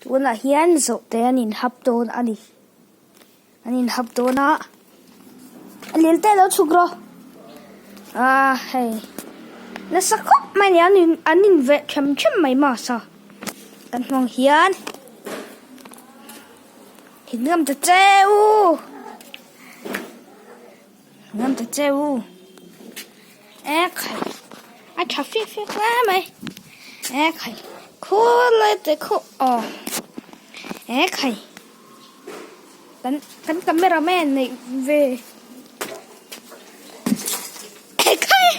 Tunah hian zawhte an inhap dawn a ni. An inhap dawn a, a lel te lo chhuk rawh. Ah hei nasa khawp mai a ni an in veh them them mai masa kan hmang hian thingam ta che u thingam ta che u e khai a tha fek fek hle mai e khai khulai te khu aw e khai. Kan kan camera man neih ve ekhai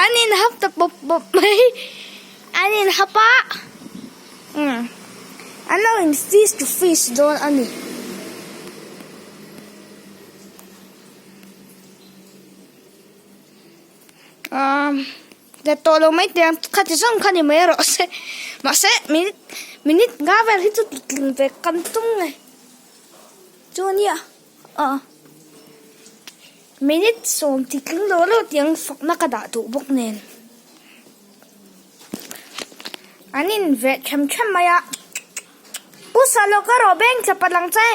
an in hap ta pawp pawp mai an in hap a umm an lo in face to face dawn a ni. Umm let tawh lo mai teh ang khati zawng kha ni mai rawh se mahse minute minute nga vel hi chu tling ve kan tum nge chu ania ah minute sawm ti tling lo lo tih ang fakna ka dah duh bawk nen an in veh them them mai a pu salo ka rawh beng tla palh ang che.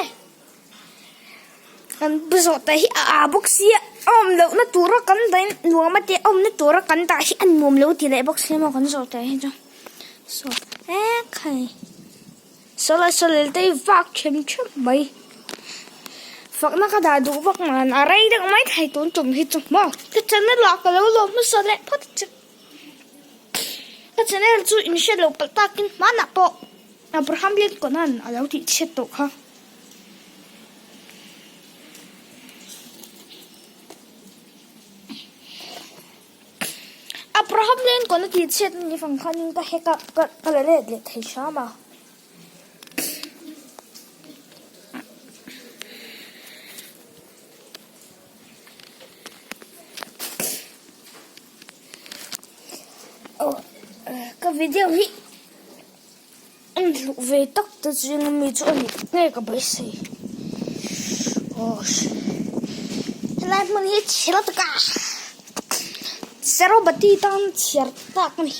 Kan pu zawh te hi a ah bawk sia a awm loh na tura kan dah in nuam a tia a awm na tura kan dah hi a nuam lo ti leh bawk sia maw kan zawh te hi chu saw ekhai saw lai saw lel te hi vak them them mai fakna ka dah duh vak nan a rei deuh mai thei tun tum hi chu maw ka channel ah ka lo lawm hmasa leh phawt a che ka channel chu in hriat loh palh takin hmanah pawh Abraham Lincoln an a lo tih chhiat tawh kha. Abraham Lincoln a tih chhiat a nih vang khanin ka hack a ka ka la let leh thei hram a. Aw ka video hi. En hluh ve tak te zing ami chu a ni nge ka beisei aw helai hmun hi chhe la tak a serobati tan chhiar tak a ni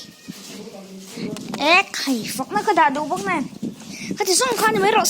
e khai fakna ka dah duh bawk nen khati zawng kha ni mai rawh se.